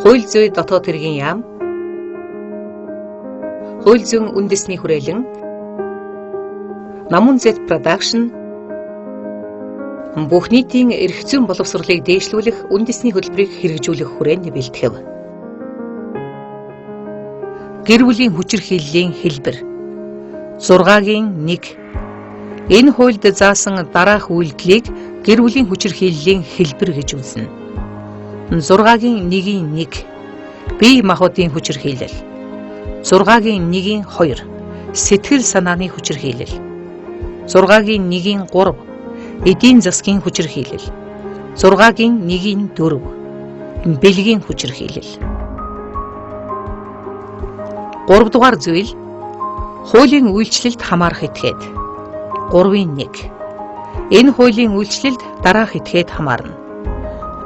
Хууль зүй дотоод хэргийн яам, хууль зүйн үндэсний хүрээлэн, Намун Z Production бүх нийтийн эрх зүйн боловсролыг дээшлүүлэх үндэсний хөтөлбөрийг хэрэгжүүлэх хүрээнд бэлтгэв. Гэр бүлийн хүчирхийллийн хэлбэр 6-гийн 1. Энэ хуульд заасан дараах үйлдэлийг гэр бүлийн хүчирхийллийн хэлбэр гэж үзнэ. 6-гийн 1-ийн 1. Бие махбодын хүчирхийлэл. 6-гийн 1-ийн 2. Сэтгэл санааны хүчирхийлэл. 6-гийн 1-ийн 3. Эдийн засгийн хүчирхийлэл. 6-гийн 1-ийн 4. Бэлгийн хүчирхийлэл. 3 дугаар зүйл хуулийн үйлчлэлд хамаарах этгээд. 3-ын 1. Энэ хуулийн үйлчлэлд дараах этгээд хамаарна.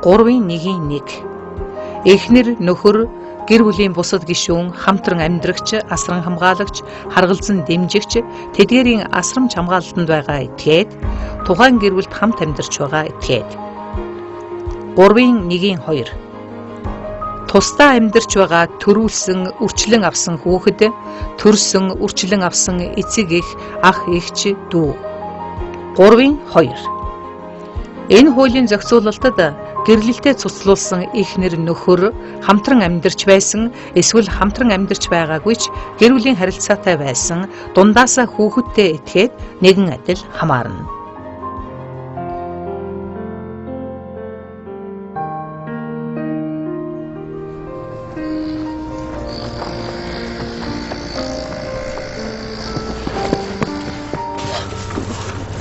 3-ын 1-ийн 1. Эхнэр, нөхөр, гэр бүлийн бусад гишүүн, хамтран амьдрагч, асран хамгаалагч, харгалзан дэмжигч, тэдгээрийн асрамж хамгаалалтанд байгаа этгээд, тухайн гэр бүлд хамт амьдарч байгаа этгээд. 3-ын 1-ийн 2. Тусдаа амьдарч байгаа төрүүлсэн, үрчлэн авсан хүүхэд, төрсөн, үрчлэн авсан эцэг эх, ах эгч, дүү. 3-ын 2. Энэ хуулийн зохицуулалтад гэрлэлтэд цуцлуулсан эхнэр, нөхөр, хамтран амьдарч байсан, эсвэл хамтран амьдарч байгаагүй ч гэр бүлийн харилцаатай байсан, дундаасаа хүүхэдтэй этгээд нэгэн адил хамаарна.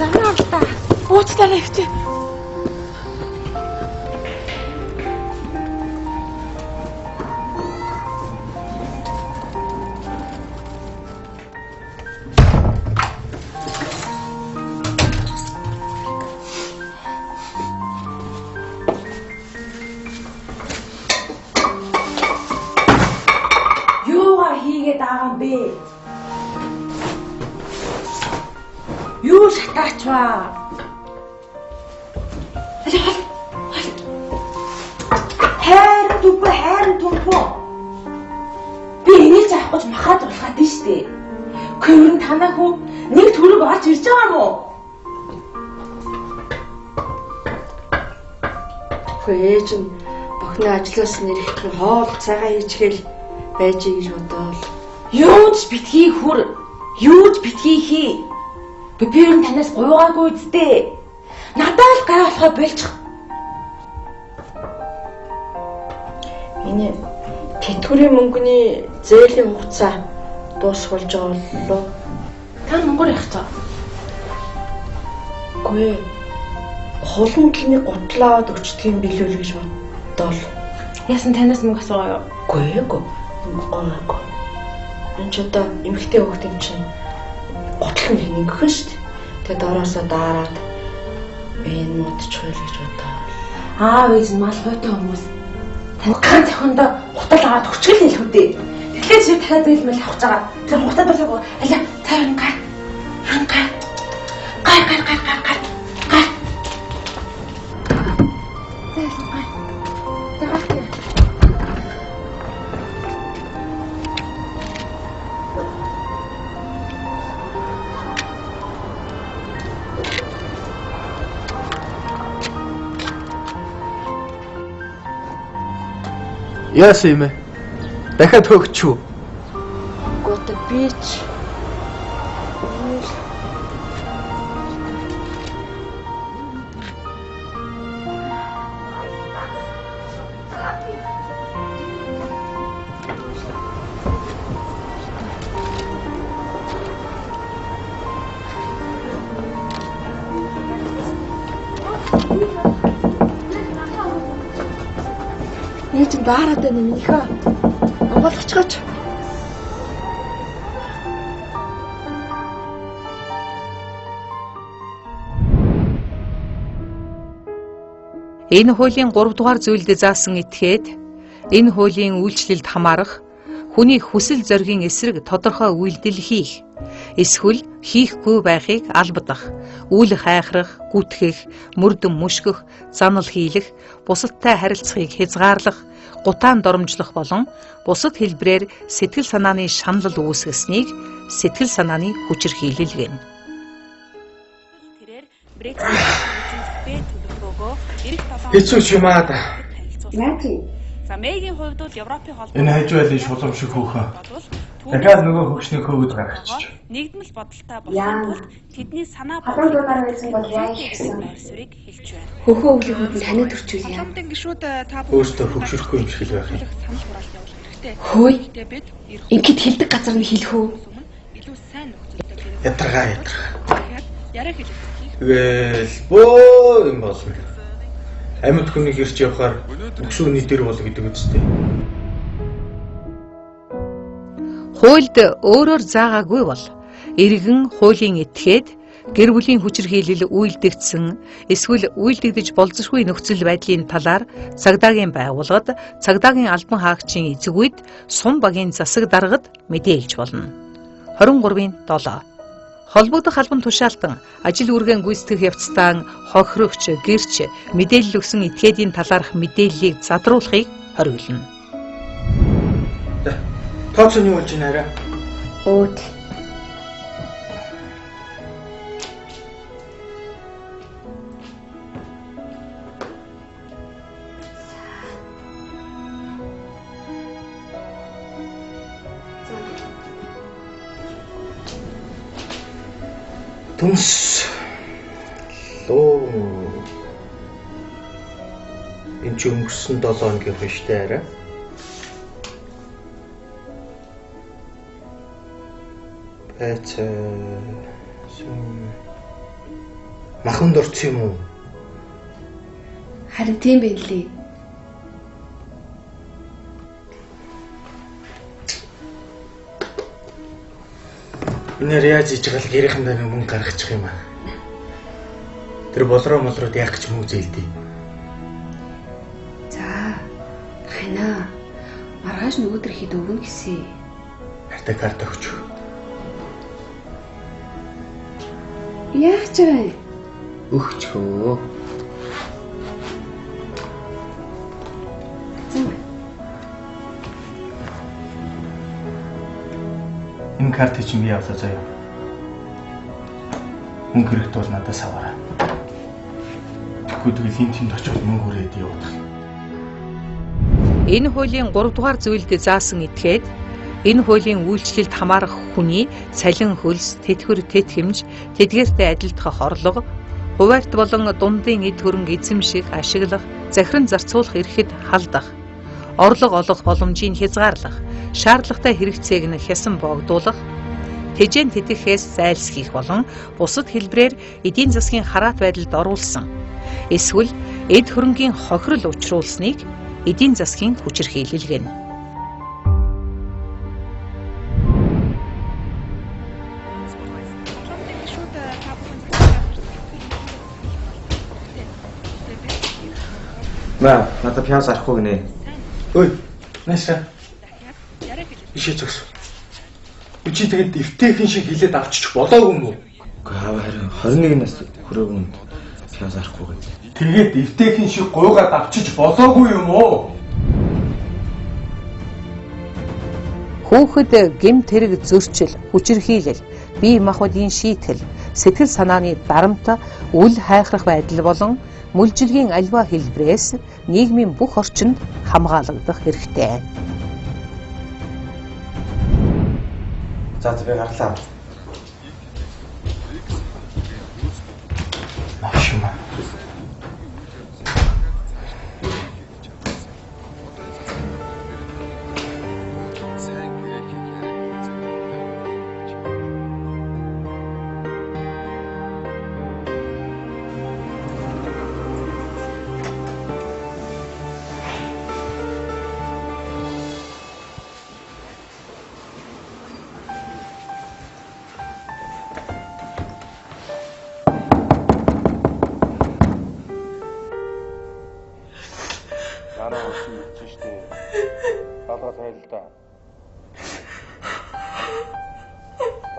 Замаа л та. Уучлаарай хчээ. Юугаа хийгээд байгаа юм бэ? Юу шатаачваа? Хайрын түмпүү, хайрын түмпүү. Би энийг ч авах гэж махаад болоход нь штэ. Көр нь танаа хүү нэг төрөг олж ирж байгаа юм уу? Үгүй ээж нь бохны ажлаас нэрэхэд нь хоол цагаан хийчихэл байж гэж бодоол. Юу ч битгий хүр. Юу ч битгий хий. Би ер нь танаас гуйгаагүй үсттэй. Надад л гай болохоо болчих. Миний тэтгэврийн мөнгөний зээлийн хугацаа дуусах болж байгаа боллоо. Та мөнгөөр явах чаа. Үгүй ээ. Хулан төлний гутлаа аваад өчтдөг юм билүү л гэж бодоол. Яасан танаас мөнгө асуугаа юу? Үгүй ээ. Үгүй. Энд ч одоо эмэгтэй хүүхд юм чинь гутал нь хинэгхэн шүү дээ. Тэгээд доороосоо дараад энэ модчих байл гэж бодоол. Аав ээж нь мал хуйтай хүмүүс. Тань ганц охиндоо гутал аваад өчгөл хэлэх үү дээ. Тэгэхээр чи дахиад зээлмэл авах гэж байгаа. Тэр гутал дурсаагүй. Аля та ер нь гар. Ер нь гар. Гар гар гар гар гар. Гар. Зээлэн гар. За гар. Яасан юм бэ? Дахиад хөөгч үү? Үгүй одоо би ч Ээж нь daarаад байна минийхөө. Онгойлгочихооч. Энэ хуулийн 3 дугаар зүйлд заасан этгээд энэ хуулийн үйлчлэлд хамаарах хүний хүсэл зоригийн эсрэг тодорхой үйлдэл хийх, эсвэл хийхгүй байхыг албадах, үл хайхрах, гүтгэх, мөрдөн мөшгөх, занал хийлэх, бусадтай харилцахыг хязгаарлах, гутаан доромжлох болон бусад хэлбэрээр сэтгэл санааны шаналл үүсгэснийг сэтгэл санааны хүчирхийлэл гэнэ. Хэцүү ч юм аа да. За Мэйгийн хувьд бол Европын холбоо Энэ хажуу айлын шулам шиг хөөхөн. Дахиад нөгөө хөгшний хөөгд гаргачих. Нэгдмэл бодолтой болохын тулд тэдний санаа бодлыг байсан бол яа гэсэн байр суурийг хэлж байна. Хөхөө өвлийн хөдөл танид төрчүүл яа. Парламентын гишүүд та өөртөө хөгшөрөхгүй юм шиг л байх юм. Санал хураалт явуулах хэрэгтэй. Хөөе. Бид Ингээд хэлдэг газар нь хэлэх үү? Илүү сайн нөхцөлтэй гэрээ. Ядаргаа ядаргаа. Яриа хэлэх. Тэгэл бөө юм болно. Амьд хүнийг ирж явахаар өгсөөний дэр бол гэдэг үстэй. Хуульд өөрөөр заагаагүй бол иргэн хуулийн этгээд гэр бүлийн хүчирхийлэл үйлдэгдсэн эсвэл үйлдэгдэж болзошгүй нөхцөл байдлын талаар цагдаагийн байгууллагад цагдаагийн албан хаагчийн эзэг үед сум багийн засаг даргад мэдээлж болно. 23-ын 7. Холбогдох албан тушаалтан ажил үүргээ гүйцэтгэх явцдаа хохирогч, гэрч мэдээлэл өгсөн этгээдийн талаарх мэдээллийг задруулахыг хориглоно. Тооцоо нь юу болж байна арай? Өөд. Төмс луу энэ чи өнгөрсөн 7 хоног явах штэ арай. Байц маханд орсон юм уу? Харин тийм байх лээ. Энээр яаж иж байгаа л гэрийнхэндээ нэг мөнгө гаргачих юм аа. Тэр болроо молроод яах гэж мөнгө зээлдээ. За ханаа маргааш нөгөөдөр хэд өгнө гэсэн. Хайртай карт өгч. Яах ч вэ? Өгчхөө. Энэ картыг чинь би авлаа заяа. Мөнгө хэрэгтэй бол надаас аваарай. Тэгэхгүй тэгэл энэ тэнд очиод мөнгө үрээд явах. Энэ хуулийн 3 дугаар зүйлд заасан этгээд энэ хуулийн үйлчлэлд хамаарах хүний цалин хөлс, тэтгэвэр тэтгэмж, тэдгээртэй адилтгах орлого, хуваарьт болон дундын эд хөрөнгө эзэмших, ашиглах, захиран зарцуулах эрхэд халдах, орлого олох боломжийг хязгаарлах, шаардлагатай хэрэгцээг нь хясан боогдуулах, тэжээн тэтгэхээс зайлсхийх болон бусад хэлбэрээр эдийн засгийн хараат байдалд оруулсан эсвэл эд хөрөнгийн хохирол учруулсныг эдийн засгийн хүчирхийлэл гэнэ. Маа, надад пиас арахгүй гинэ. Ой, наашаа. Ишээ зогс. Чи тэгэд эвтэйхэн шиг хилээд авчиж болоогүй юм уу? Үгүй аав харин 21 нас хүрээгүй юм пиас арахгүй гинэ. Тэгээд эвтэйхэн шиг гуйгаад авчиж болоогүй юм уу? Хүүхэд гэмт хэрэг зөрчил, хүчирхийлэл, бие махбодын шийтгэл, сэтгэл санааны дарамт, үл хайхрах байдал болон мүлжилгийн альва хэлбэрээс нийгмийн бүх орчинд хамгаалагдах хэрэгтэй. За би гарлаа. Маш юм.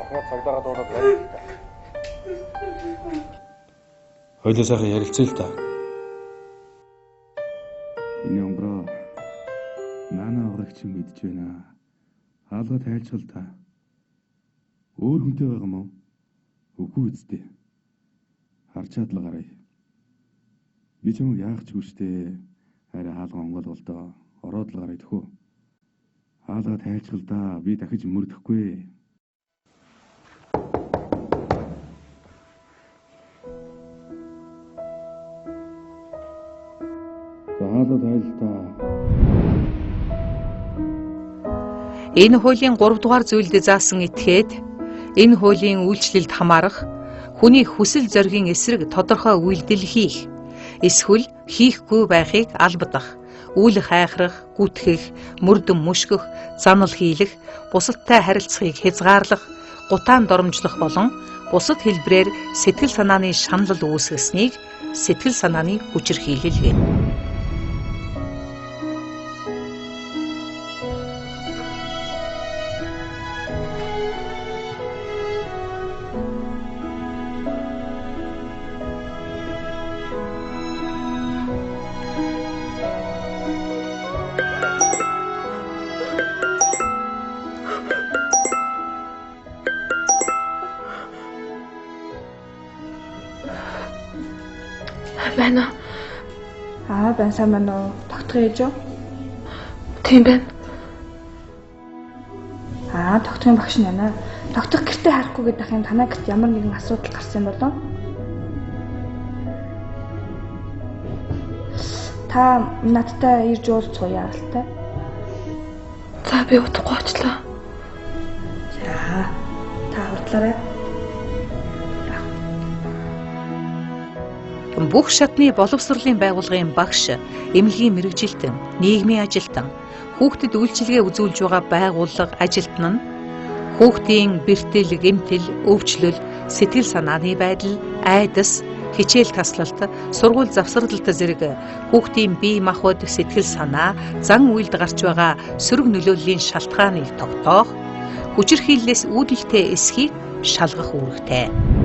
Охиноо цагдаагаа дуудаад барь. Хоёлоо сайхан ярилцъя л да. Энэ онгороо наана аврагч чинь мэдж байна. Хаалга тайлчгал та. Өөр хүнтэй байгаа юм уу? Үгүй үсттэй. Харчаад л гарая. Би чамайг яах ч үгүй штэ. Харин хаалга онгойлгол доо. Ороод л гарая тхөө. Хаалга тайлчгал да. Би дахиж мөрдөхгүй. За хаалга тайл та. Энэ хуулийн 3 дугаар зүйлд заасан этгээд энэ хуулийн үйлчлэлд хамаарах хүний хүсэл зоригийн эсрэг тодорхой үйлдэл хийх эсвэл хийхгүй байхыг албадах, үйл хайхрах, гүтгэх, мөрдөн мөшгөх, занал хийлэх, бусадтай харилцахыг хязгаарлах, гутаан доромжлох болон бусад хэлбэрээр сэтгэл санааны шаналл үүсгэснийг сэтгэл санааны хүчирхийлэл гэнэ. Байна. Аа, байна сайн байна уу? Тогтох ээж үү? Тийм байна. Аа, тогтохын багш нь байна. Тогтох гэртээ харахгүй гэдэг юм танаа гэрт ямар нэгэн асуудал гарсан болов? Та надтай ирж уулзах уу яаралтай? За би удахгүй очлоо. За, та хурдлаарай. Бүх шатны боловсролын байгууллагын багш, эмнэлгийн мэргэжилтэн, нийгмийн ажилтан, хүүхдэд үйлчилгээ үзүүлж байгаа байгууллага ажилтан нь хүүхдийн бэртэл, гэмтэл, өвчлөл, сэтгэл санааны байдал, айдас, хичээл таслалт, сургууль завсарлалт зэрэг хүүхдийн бие махбод, сэтгэл санаа, зан үйлд гарч байгаа сөрөг нөлөөллийн шалтгааныг тогтоох, хүчирхийллээс үүдэлтэй эсхийг шалгах үүрэгтэй.